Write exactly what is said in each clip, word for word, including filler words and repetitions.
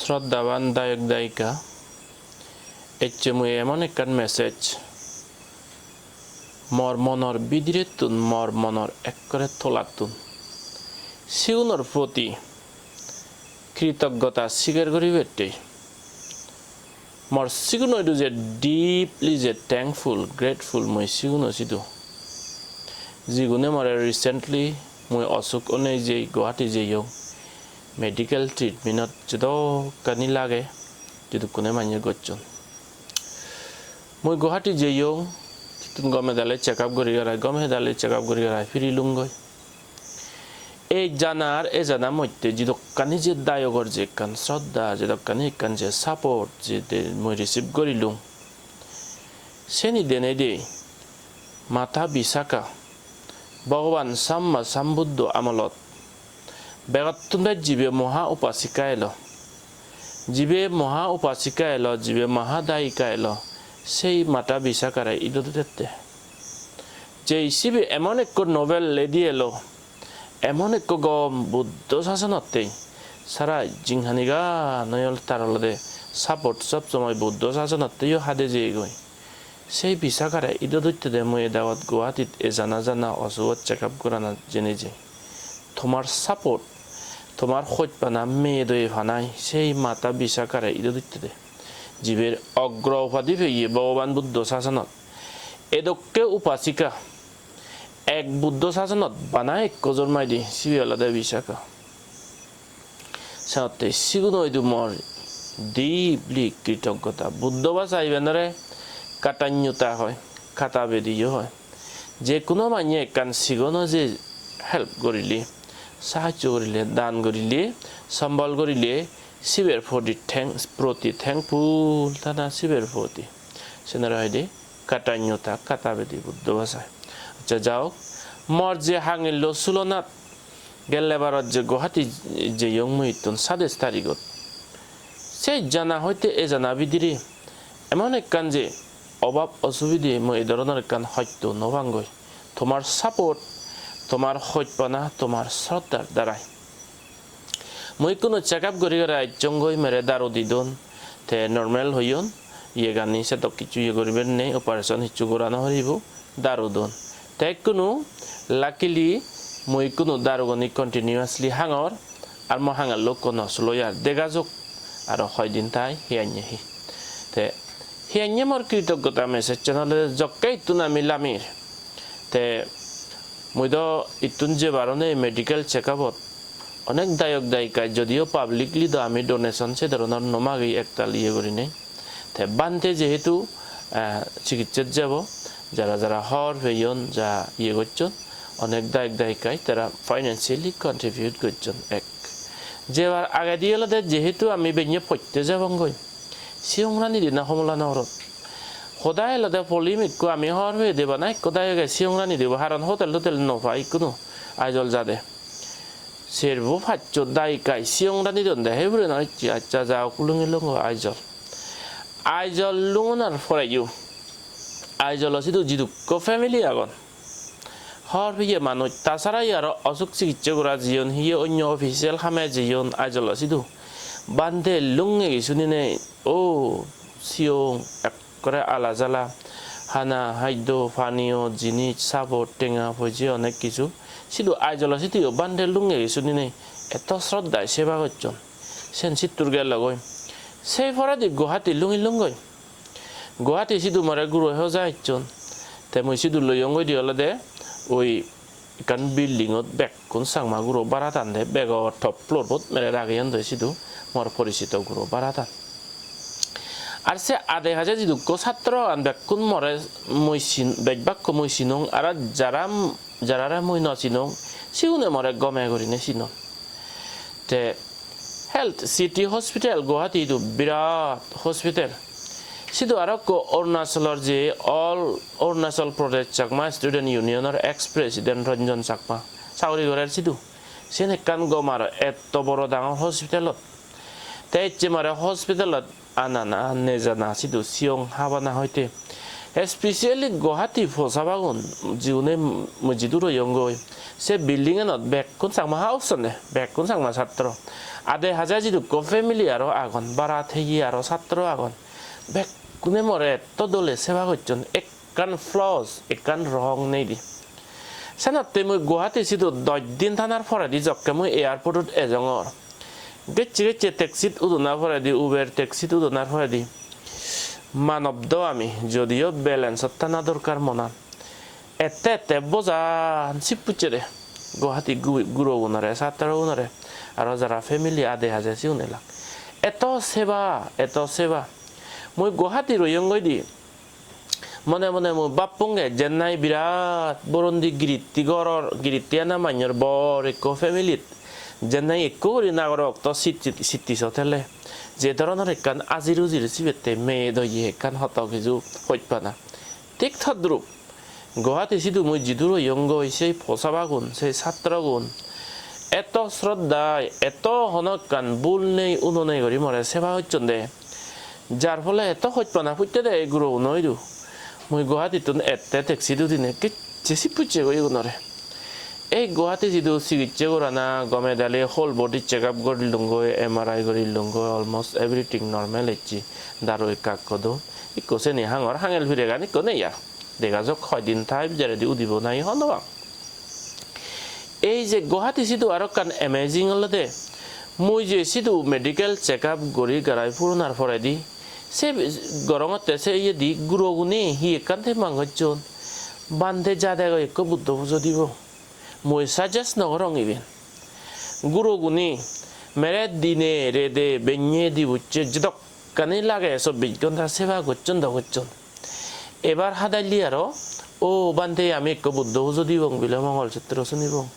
Shraddhaban dayok dayika, ecche mui emon ekkan message mor monor bidirettun, mor monor ekkore tolattun sigunor proti kritoggota sigar guribatte. Mor sigunoidu je deeply je thankful, grateful mui siguno sidu. Jigune more recently mui osuk onei jei Guwahati jeyong, medical treatment-ot jedokkani lage, jedukkune manye gocchon. Mui Guwahati jeyong, sittun gome dale check up guri garai, gome dale check up guri garai firilunggoi. Ei jana ar ei jana moddhe jidokkani je dayogor je ekkan sroddha, jidokkani ekkan je support je de-, mui receive gorilung, seni denei de Mata Visakha, Bhogoban Samma Sambuddho amolot begottun bej jibe moha upasika elo, jibe moha upasika elo, jibe moha dayika elo, sei Mata Visakhare ido didette. Jei sibe emon ekko noble lady elo, emon ekko gom Buddho sasonottei sara jinghanigan oyol, tar olode support sob somoi Buddho sasonotteiyo hade jeyegoi. Sei Visakhare ido dottede mui edagot Guwahatit ejana jana osugot check up gorana jenei jei. Tomar support, tomar hojpana, medoye panai sei Mata Visakhare ido dottede. Jiber ogro upadi peye Bhogoban Buddho sasonot. Edokke upasika ek Buddho sasonot bana ekko jormaide, sibe olode Visakha. Senotte sigunoidu mor deeply kritoggota. Buddho bhasha ibenore katanyota hoi, katabediyo hoi. Je kuno manye ekkan sigono je help gorile, sahajjo gorile, dan gorile, sombol gorile, siber proti thank-, proti thankful tana siber proti. Senore hoide katanyota, katabedi Buddho bhasai. Accha, jaok, mor je hangillo sulonat gelle barot je Guwahati jeyong mui ittun sadais tarigot. Se jana hoite e jana bidire emon ekkan je obab osubide mui ei dhoronor ekkan hosto no pangoi. Tomar support, tomar hojpana, tomar sroddhar darai. Mui ikkunu check up guri guri ecchongoi, mere daru didon, te normal hoyon, iyegani sedok hissu iye guribar nei, operation hissu gora no poribo, daru don. Te ikkunu luckily mui ikkunu darugani continuously hangor, ar mo hangello ekko no suloi ar, dega jok aro hoidin tai hi anye hi. Te hi anye mor kritoggota message-an olode jokke ittun ami lamir. Te mui do ittun jebar onei medical check up-ot onek dayok dayika, jodio publicly do ami donation se dhoronor no magi ektal iye gurinei. Te bhante jehetu, eh, chikitset jebo, jara jara hor peyon, ja iye gocchon, onek dayok dayikai tara financially contribute gocchon ek. Jebar agedi olode jehetu ami benne potte jebongoi, Siyongrani di na Homola Nogorot. Hoda elode polim ikko ami hor peye de bana ikko dayoge Siyongrani dibo, haron hotel totel no pai ikkunu Aizawl jade. Serbo paccho dayikai Siyongrani donde, he hure no icche, accha, ja ok, lungi lungo Aizawl. Aizawl lungonar poreyo Aizawlo sidu jidukko family agon. Hor peye manuj, ta sara aro osuk sikitse gora jeyon, hiye onyo official hame jeyon Aizawlo sidu. Bhante lungegi suninei, o Siyong, ekkore ala jala, hana, haddo, paniyo, jinis, sabot, tenga, poije, onek kisu. Sidu Aizawlo siduyo bhante lungegi suninei etto sroddhai seba gocchon. Sen sittur gellogoi. Sei poredi Guwahati lungi lungoi. Guwahati sidu more guro hoja ecchon. Te mui sidu loyonggoi di olode oi ekkan building-ot bekkun Changma guro bara tande, bego top floor-bot mere rageyon de sidu mor porichito guro bara tan. Ar se ade haje jidukko satro agon bekkun more mui sin-, bej bakko mui sinong, aro jara, jarare mui no sinong, sigune more gome gurine sinon. Te Health City Hospital Guwahati idu birat hospital. Sidu aro ekko Arunachalor je All Arunachal Pradesh Chakma Student Union-or ex-president Ranjan Chakma sagori gorer sidu. Siyen ekkan gom aro etto boro dangor hospital-ot. Te ecche mare hospital-ot anana nejana sidu siyong habana hoite. Especially Guwahati posabagun, jigune mui jidu royonggoi, se building-anot bekkun Changma house onne, bekkun Changma satro. Ade haje jidukko family aro agon, bara theye aro satro agon. Bekkune more etto dole seba gocchon, ekkan flaws, ekkan rong nei di. Senotte mui Guwahati sidu dosh din thanar poredi jokke mui airport-ot ejongor. Gecche gecche taxi-t udonar poredi, Uber taxi-t udonar poredi, manob do ami, jodio balance-ot thana dorkar monan. Ette ette bojan sip pucche de. Guwahati gu-, gurogunore, satrogunore, aro jara family ade haje sigun elak. Eto seba, eto seba. Mui Guwahati royonggoi di. Mone mone mui bapponge jennai birat borondi giritti goror, giritti ana mannor bor ekko family-t. Jennai ekko guri nagorok to sitti, sitti so thele. Je dhoronor ekkan ajir ujir sibette meye doye ekkan hoto kiju hojpana. Thik todrup. Guwahati sidu mui jidu royonggoi sei posabagun, sei satrogun. Eto sroddhai, eto hono ekkan bul nei, uno nei guri more seba gocchon de. Jar phole eto hojpana putte de ei guroguno idu. Mui Guwahatittun ette taxi-t udine gecche sip pucche goi igunore. Ei Guwahati sidu sigicche gorana gome dale whole body check up gorilunggoi, M R I gorilunggoi, almost everything normal ecche. Daru ekka ekko don. Ikko seni hangor, hangel piregan ikko nei ar. Dega jok hoi din thai bidiredi udibo nahi hobor nw pang. Ei je Guwahati sidu aro ekkan amazing olode, mui je sidu medical check up guri garai puronar poredi, se gorongotte se iyedi gurogune hi ekkan thembang gocchon, "Bhante, ja degoi ekko Buddho pujo dibo." Mui suggest nw gorong iben. Gurogune mere dine rede benne dibucche jedokkani lage chobbish ghonta seba gocchon do gocchon. Ebar hadailli aro, "O Bhante, ami ekko Buddho pujo dibong," bile Mongol Sutro sunibong.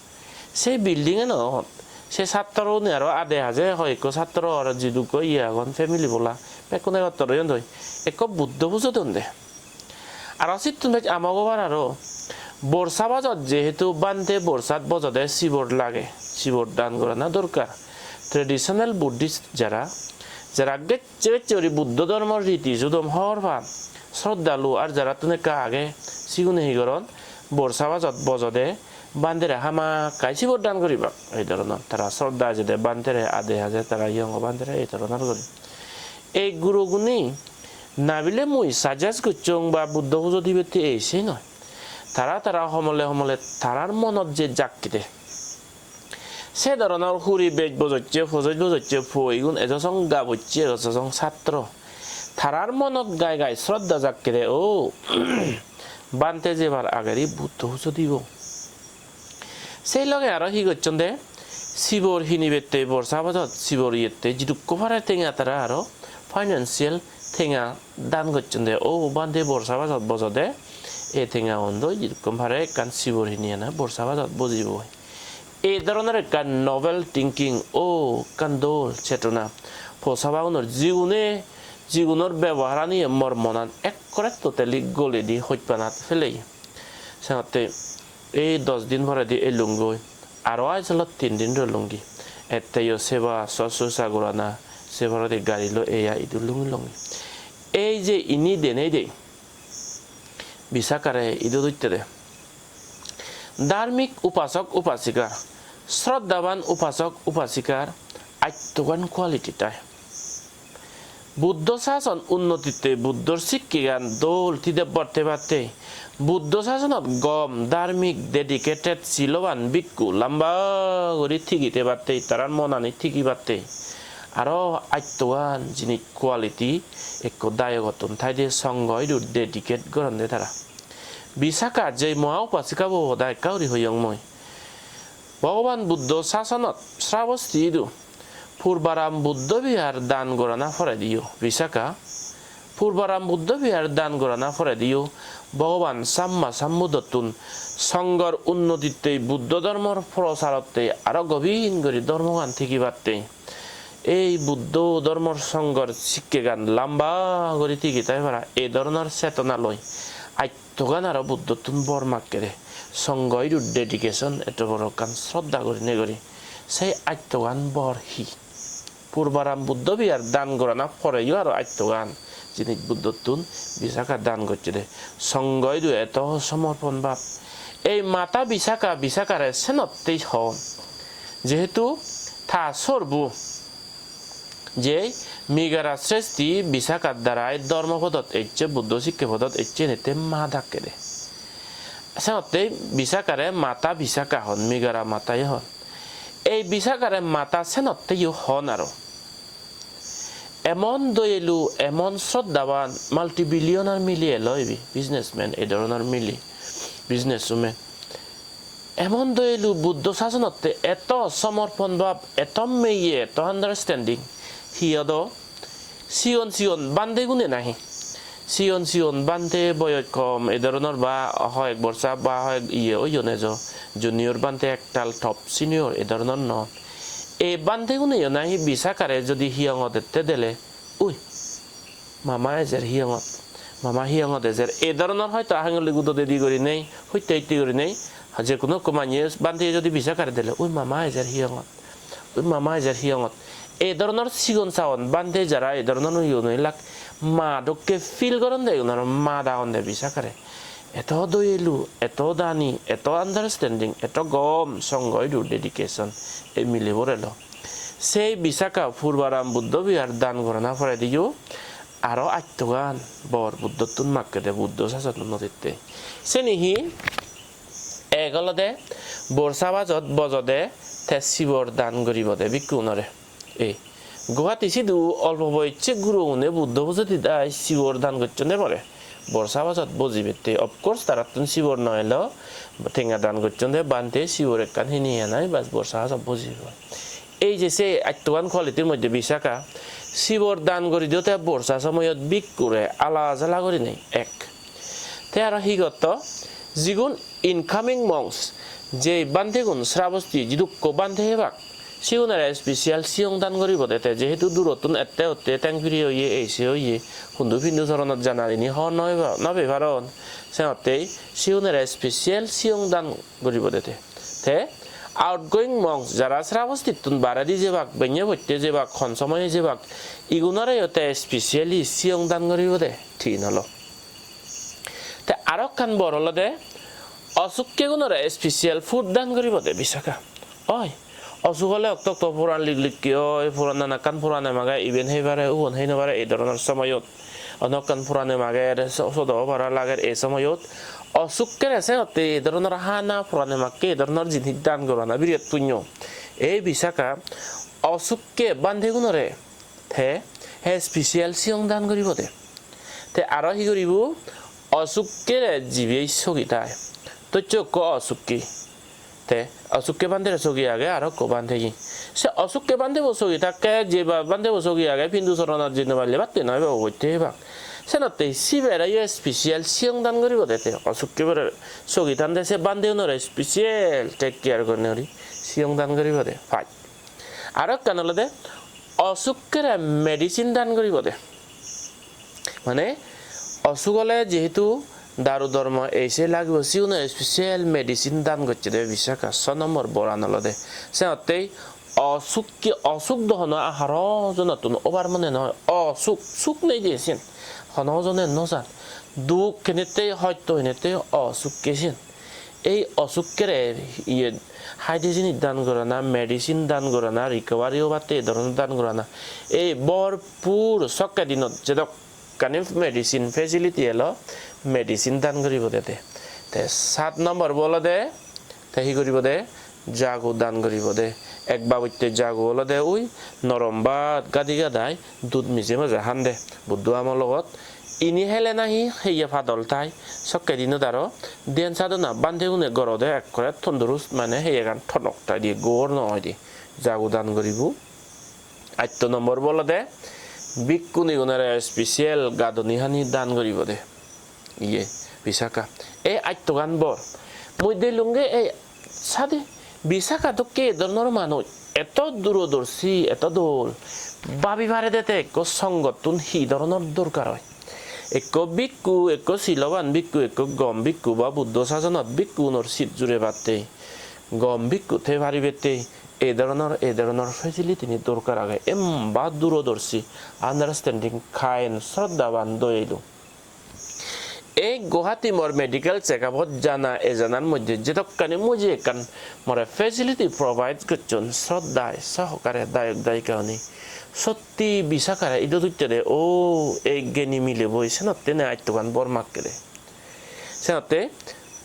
Se building-anot se satrogune aro ade haje hoi ekko satro aro jidukko iye agon family bola, bekkune egottor oyon doi. Ekko Buddho pujo don de. Aro sittun bej amok obar aro, borsa bajot jehetu Bhante borsat bojode sibor lage, sibor dan gorana dorkar. Traditional Buddhist jara, jara gecche gecche guri Buddho dhormor riti judom hobor pan, sroddhalu ar jarattun ekka age, sigune hi goron, borsa bajot bojode Bhantere hamakkai sibor dan guribak. Ei dhoronor tara sroddha ejede Bhantere, ade haje tara iyongo Bhantere, ei dhoronor guri. Ei gurogune nabile mui suggest gocchong ba Buddho pujo dibette ei sei noi. Tara tara homole homole tarar monot je jakkede. Se dhoronor huri bej bojocche, pojoj bojocche po igun ejo song gabocche, ejo song satro. Tarar monot gai gai sroddha jakkede, "O, Bhante jebar agedi Buddho pujo dibo." Sei loge aro hi gocchon de, sibor hinibette borsa bajot, sibor iyette jidukko pare tenga tara aro financial tenga dan gocchon de, "O Bhante, borsa bajot bojode, e tenga undo jidukko pare ekkan sibor hini ana borsa bajot bojibo." Ei dhoronor ekkan novel thinking, o ekkan dol chetona, posabagunor jigune, jigunor beboharani mor monan ekkore totally goledi hojpanat pelei. Senotte ei dos din poredi elunggoi, aro Aizawl-ot tin din rolungi. Etteyo seba sosrosa gorana, se poredi gari loi eya idu lungi lungi. Ei je ini denei de, Visakha-re idu dutte de. Dharmik upasok upasikar, sroddhaban upasok upasikar attogan quality tai. Buddho sason unnotitte Buddhor sikkegan dol tidebbor thebatte, Buddho sasonot gom, dharmik, dedicated, siloban bhikkhu lamba guri thigi thebatte, tarar monani thigibatte. Aro attogan jinis quality ekko dayogottun thaide songho idu dedicate goronde tara. Visakha jei moha upasikabo hoda ekka guri hoyong mui. Bhogoban Buddho sasonot Srabosti idu Purbaram Buddho Vihar dan gorana porediyo, Visakha, Purbaram Buddho Vihar dan gorana porediyo Bhogoban Samma Sambuddhottun songhor unnotittei Buddho dhormor procharottei aro gobin guri dhormogan thigibattei. Ei Buddho dhormor songhor sikkegan lamba guri thigi thai para, ei dhoronor chetona loi attogan aro Buddhottun bor makkede. Songho idu dedication, eto boro ekkan sroddha gurinei guri. Sei attogan bor hi? Purbaram Buddho Vihar dan gorana poreyo aro attogan jinis Buddhottun Visakha dan gocchede. Songho idu eto somorpon bhab. Ei mata Visakha, Visakhare senottei hon. Jehetu ta sorbo je Migara Sresti Visakhar darai dhormo podot ecche, Buddho sikke podot ecche, ene te ma dakkede. Senottei Visakhare mata Visakha hon, Migara mata ye hon. Ei Visakhare mata senotteiyo hon aro. Emon doyelu, emon sroddhaban, multi-billionaire mili elo ibe, businessman, ei dhoronor mili, businesswoman. Emon doyelu Buddho sasonotte eto somorpon bhab, eto meye, eto understanding. Hi odo? Sigon sigon bhante gune nahi? Sigon sigon bhante boyoj kom, ei dhoronor ba hoyek borsa ba hoyek iye oyon ejo, junior bhante ektal top senior, ei dhoronor no. Ei bhante guneyo nahi Visakhare jodi hiyongot ette dele, "Ui, mama ejer hiyongot, mama hiyongot ejer." Ei dhoronor hoyto hanguli gudo dedi gurinei, hoitte hoitte gurinei, je hono ekko manye bhante jodi Visakhare dele, "Ui, mama ejer hiyongot, ui, mama ejer hiyongot." Ei dhoronor sigon sagon bhante jara ei dhoronor igun oilak, ma dokke feel goronde, igun aro ma dagonde Visakhare. Eto doyelu, eto dani, eto understanding, eto gom songho idu dedication ei milebor elo. Sei Visakha Purbaram Buddho Vihar dan gorana porediyo aro attogan bor Buddhottun makkede, Buddho sasonot notitte. Seni hi? Ek olode borsa bajot bojode te sibor dan guribode bhikkhunore. Ei Guwahati sidu olpo boyocche gurogune Buddho pujodi dai sibor dan gocchonde pore. Borsa bajot bojibette. Of course, tarattun sibor no elo, tenga dan gocchonde bhante sibor ekkan hini anai, bas borsa bajot bojibo. Ei je se attogan quality-r moddhe Visakha, sibor dan guri diyote borsa somoyot bhikkhure ala jala gurinei ek. Te aro hi gotto? Jigun incoming monks, jei bhantegun Srabosti jidukko bhante hebak, sigunore special siyong dan guribode te, jehetu durottun ette otte teng piri oye, eise oye, hundu pindu soronot janar ini hobor no peba-, no pei paron, senottei sigunore special siyong dan guribode te. Te outgoing monks, jara Srabostittun baredi jebak, benne botte jebak, hon somoye jebak, igunoreyo te specially siyong dan guribode, tin olo. Te aro ekkan bor olode osukkegunore special food dan guribode Visakha. Oi, osuk ole okto okto puran lik likke oi, puran nanakkan purane mage, iben hei pare, ubon hei no pare, ei dhoronor somoyot. Onokkan purane mager, so-, sodo obara lager ei somoyot. Osukkere senotte ei dhoronor hana purane makke, ei dhoronor jinis dan gorana biret punyo. Ei Visakha osukke bhantegunore te he special siyong dan guribode. Te aro hi guribo? Osukkere jibe sogi tai. Tocche ekko osukke. Te osukke bhantere sogi age, aro ekko bhante hi. Se osukke bhantebo sogi takke, je ba-, bhantebo sogi age, pindu soronot jei no palle batte noi ba, obotte hebak. Senotte sibere yo special siyong dan guribode te. Osukke bore sogi tande se bhantegunore special take care gurinei guri siyong dan guribode. Pai. Aro ekkan olode osukkere medicine dan guribode. Mane osuk ole jehetu daru dhormo ei sei lagibo, sigun special medicine dan gocchede Visakha. So nombor boran olode. Senottei osukke, osuk do hono haro jonottun obar mone noi. Osuk, suk nei je siyen. Hono jone no jan. Duk henette, hosto henette osukke siyen. Ei osukkere iye haide jinis dan gorana, medicine dan gorana, recovery obatte ei dhoronor dan gorana. Ei bhorpur sokke dinot jedokkani medicine facility elo, medicine dan guribode te. Te sat nombor bo olode, te hi guribode? Jagu dan guribode. Ek babotte jagu olode ui norom bhat gadi gadai dud mije maje hande. Buddho amologot ini hele nahi heye padol tai, sokke dinot aro dhyan sadhona bhantegune gorode ekkore tondurust, mane heyegan tonok tai di, gor no oi di. Jagu dan guribo. Atto nombor bo olode bhikkhunigunore special gadoni hani dan guribode. Iye, Visakha. Ei attogan bor. Mui delunge ei sade Visakha dokke e dhoronor manuj, eto durodorshi, eto dol. Babi parede te ekko songottun hi dhoronor dorkar oi. Ekko bhikkhu, ekko siloban bhikkhu, ekko gom bhikkhu ba Buddho sasonot bhikkhu unor sit jurebatte, gom bhikkhu thei paribatte, Ei dhoronor, ei dhoronor facility ni dorkar age. Emba durodorshi, understanding, kind, shraddhaban, doyelu. Ei Guwahati mor medical check-up-ot jana ejanar moddhe jedokkani mui je ekkan more facility provide gocchon, shraddhai sohokare dayok dayika-une. Sotti Visakhare idot uttede, o, ei geni milebo, senotte ne attogan bor makkede. Senotte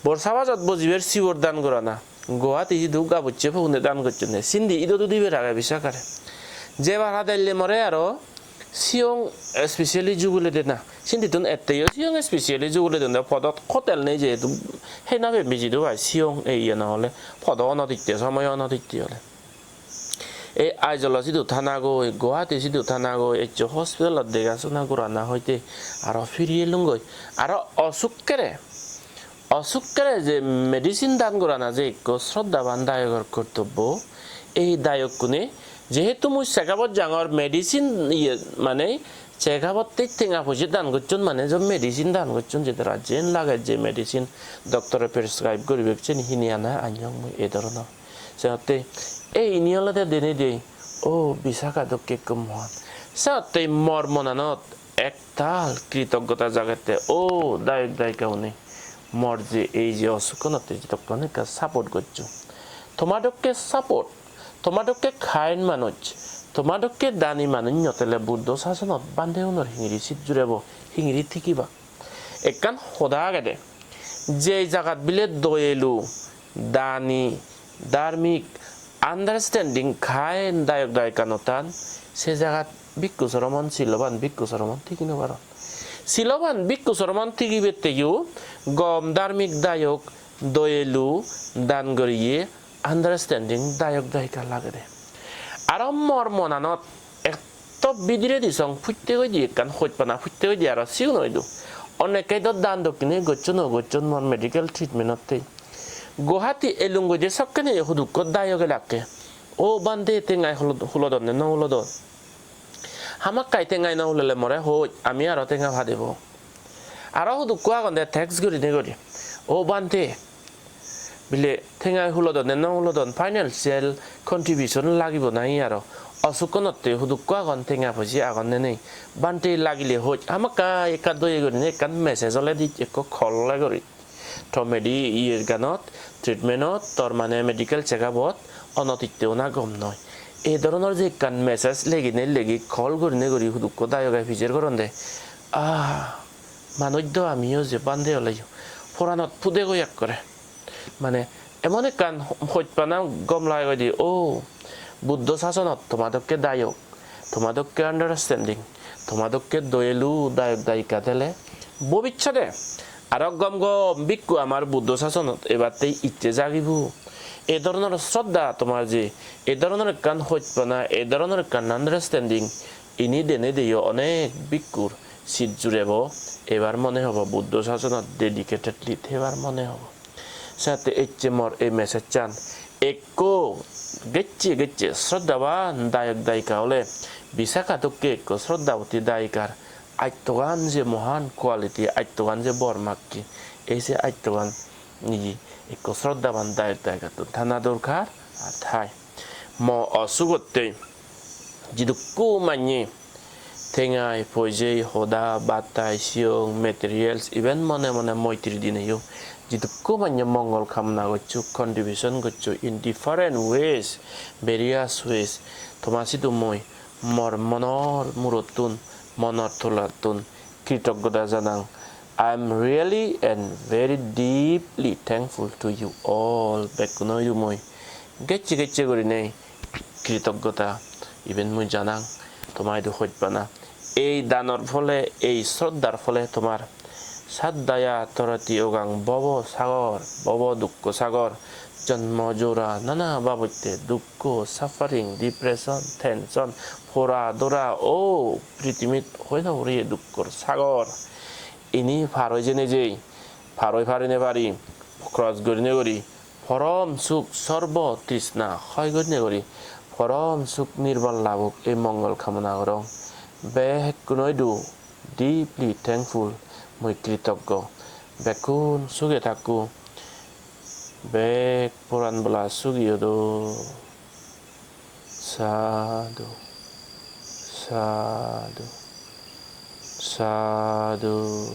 borsabajot bojibar sibor dan gorana, Guwahati sidu gabucche pogune dan gocchonde, sindi idot udibar age Visakhare. Jebar hadelle more aro siyong specially jugulede na. Sindittun etteyo siyong specially jugulede, podot hotel nei je, hei nabe bijidu pai siyong, ei iye no ole podo onoditte, somoyo onoditte ole. Ei Aizawl-o sidu thanagoi, Guwahati sidu thanagoi, ecche hospital-ot dega sona gorana hoite aro firi elungoi. Aro osukkere, osukkere je medicine dan gorana je ekko shraddhaban dayogor kortobbo, ei dayokkune jehetu mui check-up-ot jangor, medicine iye mane check-up-otte tenga poije dan gocchon, mane je medicine dan gocchon, je tara jen lage je medicine doctor-e prescribe guribak, seni hini ana anyong mui, ei dhoronor. Senotte ei ini olode denedi, o, Visakha dokke ekko mon. Senotte mor monanot ektal kritoggota jagette, o, dayok dayika-une, mor je ei je osukkonotte jedokkani ekka support goccho. Toma dokke support, toma dokke kind manuj, toma dokke dani manuj no thele Buddho sasonot bhanteunor hingiri sit jurebo, hingiri thigibak. Ekkan hoda agede, jei jagat bile doyelu, dani, dharmik, understanding, kind dayok dayika no than, se jagat bhikkhu sromon, siloban bhikkhu sromon thigi no paron. Siloban bhikkhu sromon thigibetteyo gom dharmik dayok, doyelu, dan goriye, understanding dayok dayika lagede. Aro mor monanot etto bidiredi song putte goide, ekkan hojpana putte goide, aro sigun oidu. Onekke do dan dokkine gocchon, o gocchon mor medical treatment-otte. Guwahati elung goide sokkene hudukko dayok elakke. O bhante, tengai hulod-, hulodon ne no hulodon? Hamakkai tengai no hulele more hoj, ami aro tenga padebo. Aro hudukko agonde text gurine guri. O bhante, bile tengai hulodon ne no hulodon, financial contribution lagibo nahi aro? Osukkonotte hudukko agon, tenga poije agon ne nei? Bhante, lagile hoj. Hamakkai ekka doye gurine ekkan message ole di, ekko call ole guri. To medi-, iyer ganot, treatment-ot, tor mane medical check-up-ot onotitte ona gom noi. Ei dhoronor je ekkan message legine legi, call gurine guri hudukko dayoge pijer goronde. Ah, manuj do amiyo je bhante oleyo. Poranot pude goi ekkore. Mane emon ekkan hojpana gom lage goi di, o, Buddho sasonot toma dokke dayok, toma dokke understanding, toma dokke doyelu dayok dayika thele bobissode aro gom gom bhikkhu amar Buddho sasonot ebatte icche jagibo. Ei dhoronor shraddha tomar je, ei dhoronor ekkan hojpana, ei dhoronor ekkan understanding, ini dene deyo onek bhikkhur sit jurebo, ebar mone hobo Buddho sasonot dedicatedly thebar mone hobo. Sette ecche mor ei message-chan. Ekko gecche gecche shraddhaban dayok dayika ole Visakha dokke ekko shraddhaboti dayikar attogan je mohan quality, attogan je bor makke, ei se attogan ye ekko shraddhaban dayok dayikattun thana dorkar. Ar thai mo osugotte jidukko manye tengai, poijei, hoda, battai, siyong, materials, even mone mone moitri dineyo jidukko manye mongol kamona goccho, contribution goccho in different ways, various ways. Toma sidu mui mor monor murottun, monor tolattun kritoggota janang. I am really and very deeply thankful to you all. Bekkuno idu mui gecche gecche gurinei kritoggota iben mui janang, toma idu hojpana. Ei danor phole, ei shraddhar phole tomar saddhaya torati ogang bhobo sagor, bhobo dukko sagor, jonmo jora nana babotte dukko, suffering, depression, tension, pora dora, o prithibit hoi no puriye dukkor sagor. Ini par oi jene jei, par oi pari ne pari, cross gurine guri, porom suk sorbo trishna hoi gurine guri, porom suk nirban labok ei mongol kamona gorong. Bekkuno idu deeply thankful, mui kritoggo. Bekkun suge thakko, bek poran bola sugi odo. Sadhu, sadhu, sadhu.